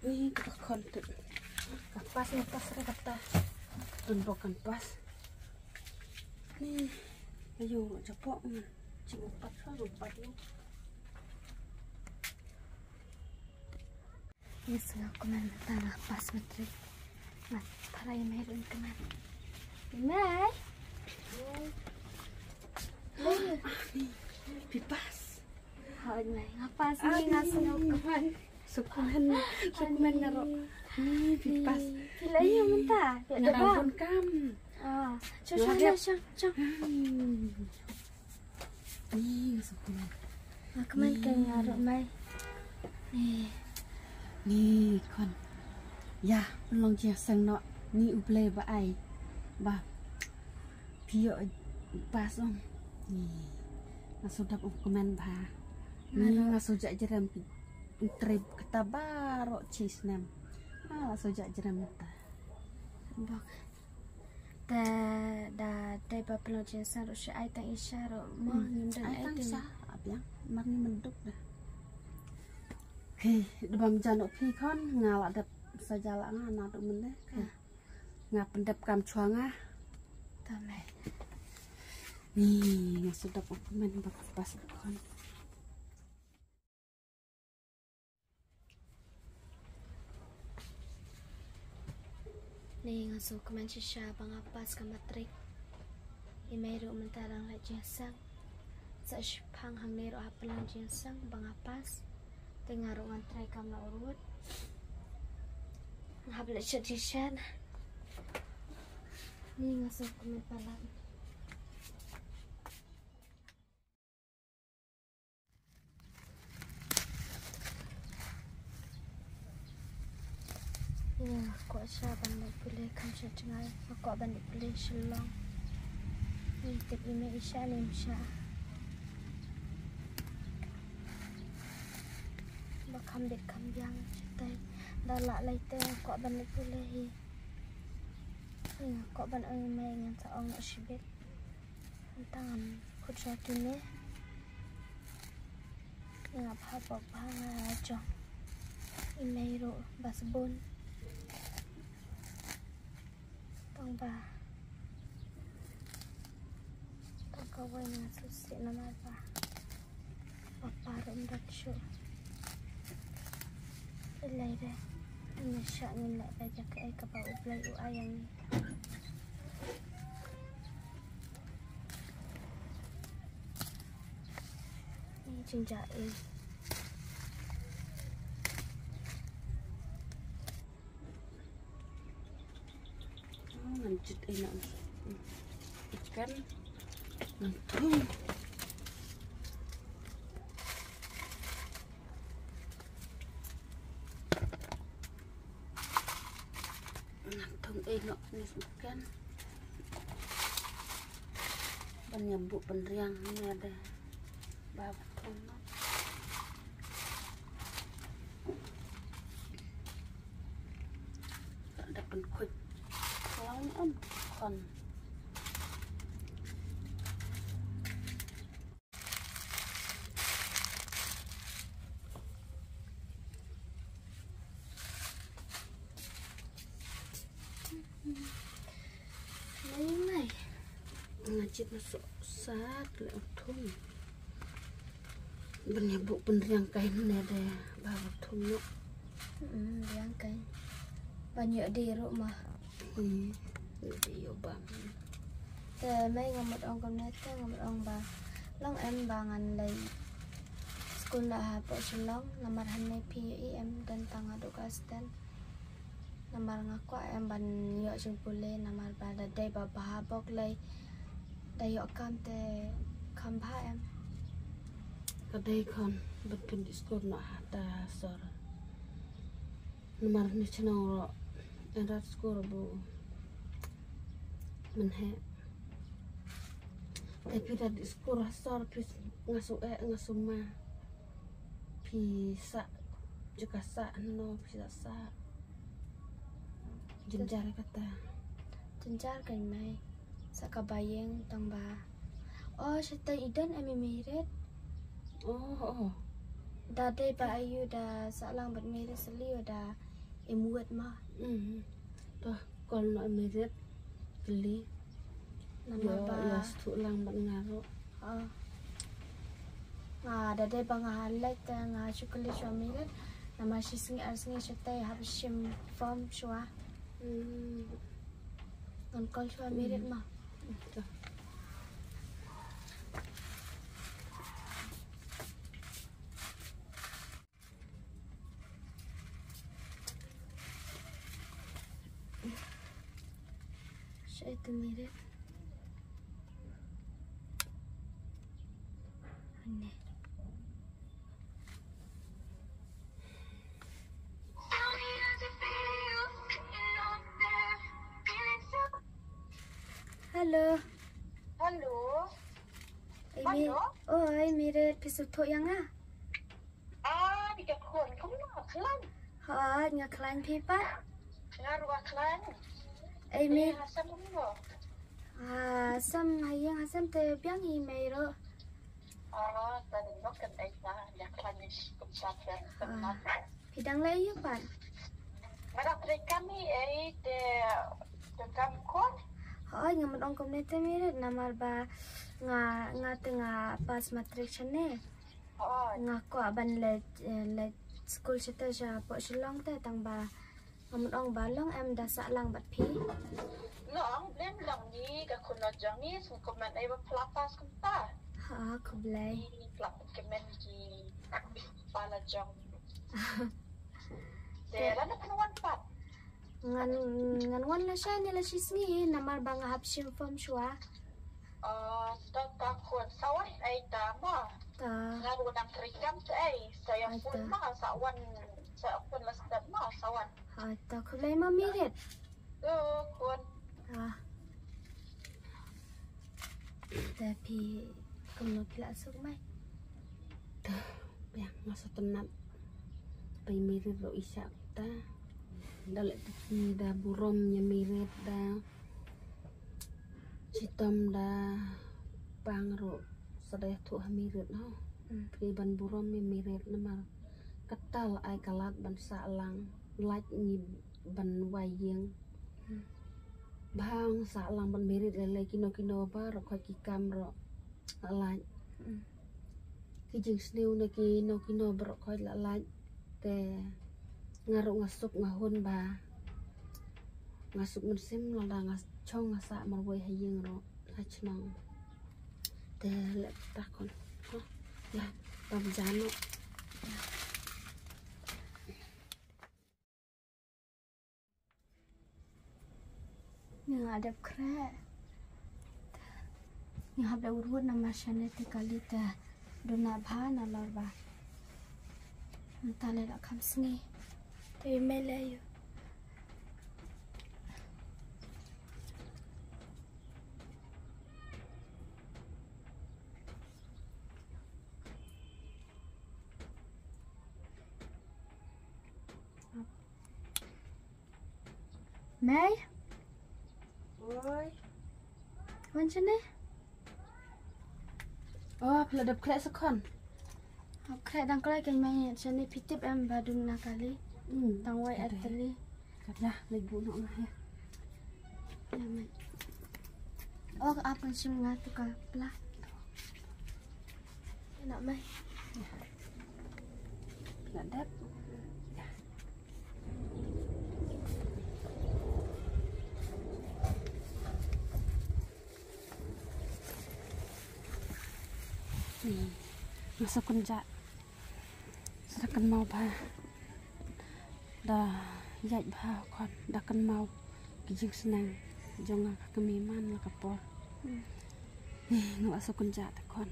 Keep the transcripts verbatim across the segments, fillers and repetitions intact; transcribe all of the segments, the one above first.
Ni ka khon tu. Ka pas ni pas re kata. Tun bok kan pas. Ni. Ayo, japok man. Cik empat lah, empat ni. Ni sengah kuman tang pas matrik. Mat, para i mai run kuman. I mai. Ni, pi pas. Hoi mai, nga pas ni nga sengah kuman. Sukumen, sukumen nga ro. Ni pi pas. Pila ïa mynta? Nga ro pun kam. Ah, chong chong chong chong. Ni nga sukumen. Nga kumen ka nga ro mai. Ni. Ni khon. Ïa, pynlong jingseng noh. Ni U Blei ba ai. Ba. Phi ïoh pas ong. Ni. Nga shu dap ong kumen ba. Ni nga shu jah jrem. Trip kata baroh chi snem. Ah, la shu jah jrem ta. Bok. Te da dei ba pynlong jingseng ruh shu ai tang i sha ruh mo ngim don ai tang sha. Abiang mar ngim duk da. Okay, da bam jan u phi khon nga la dep sa jala nga na duk mynne. Nga pyndep kam chwa nga. Tame. Ni nga shu dap u kumen ba ka pas khon. Ni nga shu kmen shisha ba nga pas ka matrik. I mei ruh mynta dang leit jingseng. Sa shipang hangne ruh hap pynlong jingseng ba nga pas. Te nga ruh ngan trai kam na urut. Nga hap leit shet jingshen. Ni nga shu kmen palat. Ïa, kwah sha ban leit pule kam sha jngai, kwah ban leit pule Shillong. Ni tip i mei i sha ne im sha. Ba kham bit kham biang shatai. Da lah lei te kwah ban leit pule hi. Ïa, kwah ban ong i mei ngan sa ong noh shibit. Tang khut sha kine. Nga bha bok bha nga jong. I mei ruh ba sbun. Tang ba. Tang kawei nga shu sih namar ba. Papa ruh ym don shuh. Ilei de. Ngin shah ngin leh beit ïa kaei kaba U Blei u ai ïa ngi. Ni jingjia ei. Ngan jit ei na. Ikan ngan thung. Ngan thung ei noh ni ikan. Ban ïa buh pynriang ne de. Ba ba thung noh. Da pynkhuid. Khon em khon. Nai nai. Nga jit na sok sat le thum. Ban ïa buh pynriang kai ne de ba ba thum no. Hmm, riang kai. Ban ïoh dei ruh ma. Hmm. Ïoh dei ïoh bam. Te mei nga mut ong kumne te nga mut ong ba long em ba ngan leit skul na hapoh Shillong namar hangne phi ïohi em don tang haduh klas ten. Namar nga kwah em ban ïoh jingpule namar ba da dei ba bha bok lei da ïoh kam te kham bha em. Ka dei khon ban pyndih skul noh ha ta sor. Namar ne chnong ro en rat skul bu. Mynhe. Te phi da dih skul ha sor phi nga su eh nga su ma. Phi sa jaka sa no phi sa sa. Jynjar kata. Jynjar kai mai. Sa ka bayeng tang ba. Oh, shata i don em i merit. Oh, oh. Da dei ba ayu da sa lang bat merit saliu da. Em wet ma. Hmm. To, call noh Mirit. Kylli. Namar ba ïa sdang lang bad nga ruh. Ah. Nga da dei ba nga leit te nga shu kylli shuwa Mirit. Namar shi sngi ar sngi shatei hap shim form shuwa. Hmm. Ngan call shuwa Mirit ma. To. Shaei te Mirit? Hangne. Hello. Hello. Ei, Mi-, oi, Mirit, phi sngewthuh ïa nga? Ah, phi ka khun, kumno, khlaiñ? Hooid, nga khlaiñ, phi pat? Nga ruh nga khlaiñ. Ei, Mi-, ha sem kumno? Ah, sem ha ïing ha sem te biang hi mei ruh. Ah, tadi nok kan ei ta, ïa khlaiñ ni kum sa ken. Ah, phi dang leh aïu pat? Nga dang trei kam hi ei te, te kam khun. Hooid, nga mut ong kumne te Mirit, namar ba nga, nga te nga pass matric shane. Nga kwah ban leit, eh, leit skul shatei shapoh Shillong te tang ba nga mut ong ba long em da sah lang bad phi. Long, blem long ni ka khun jong ngi, sngewkmen ei ba phi la pass kumta. Ha, khublei. Phi la kmen ki pala jong. Te lano phin wan pat? Ngan, ngan wan lashai ne lashisngi namar ba nga hap shim form shuwa. Ah, to, to khun, sa wan ei ta ma. Ta. Nga ruh dang trei kam te ei, sa ïa phone ma, sa wan, sa phone la step ma, sa wan. Ai ta, khublei ma Mirit. To khun. Ah. Te phi kumno phi la suk mai? Te biang nga sngewtynnat. Phi Mirit ruh i shah ta. Da leh te phi da burom ïa Mirit da. Shitom da pang ruh sa da ïathuh ha Mirit ho. Hmm. Phi ban burom ïa Mirit namar katta la ai ka lad ban sah lang, lait ngi ban wai ïing. Hmm. Bha sah lang bad Mirit lei lei kino kino baroh khoit ki kam ruh la lait. Hmm. Ki jingsniew na kino kino baroh khoit la lait. Te nga ruh nga suk nga hun ba nga suk mynsiem lada nga chong nga sah marwei ha ïing ruh ha chnong. Te leh ta khun. Ïa, ta bjan ruh. Nga dep khreh. Nga hap leh urwut namar shane te kali te duna bha na lor ba. Mynta leh la kham sngi. Te me leh ïa u. Mei? Oi. Wan shane? Oh, phi la dep khreh sa khun. Hap khreh dang khreh kan mei shane phi tip em ba duna kali. Hmm. Tang wai at tali. Ka pla, leit buh noh nga ïa. Ïa mei. Oh, ka ap kan shim nga tu ka pla. Ïa noh mei. Ïa. Ïa dep. Ïa. Hmm. Nga sngewkynjah. Sa da kynmaw bha. Da ïaid bha khun, da kynmaw ki jingsneng jong nga ka kmie man la ka por. Hmm. Ni nga la sngewkynjah te khun.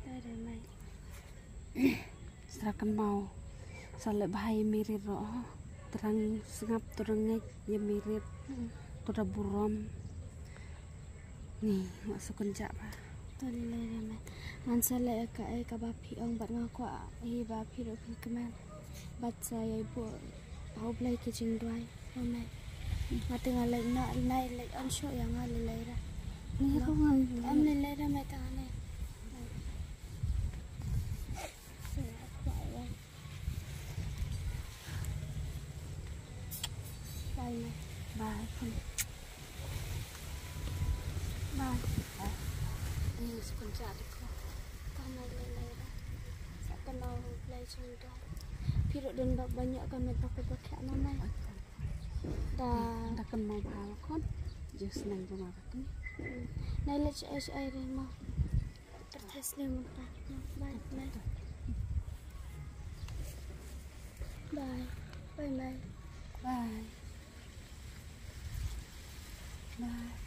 Da dei mai. Sa da kynmaw. Sa leh bha ïa Mirit ruh. Tyrang sngap tyrang ngeit ïa Mirit. Hmm. To da burom. Ni, nga sngewkynjah bha. To lei lei re met. Ngan sa leh kaei kaba phi ong bad nga kwah hi ba phi ruh phin kmen. Bad sa ïai buh ha U Blei ki jingduwai. Amen. Nga te nga leit noh, nai leit on shuh ïa nga lei lei re. Ni ruh ngan. Em lei lei re met, ngan leit. Sa kwah ïa. Bye. Bye. Bye. Ni sukun cha ko. Ka mai le le. Sa ka mau play chung da. Phi ruh don bak banyak ka met bak bak ya na mai. Da. Da kan mau bhal kon. Just nang jong ka tu. Nai le cha ai cha ai re ma. Tertes ni mun ta. Bye bye. Bye. Bye bye. Bye. Bye.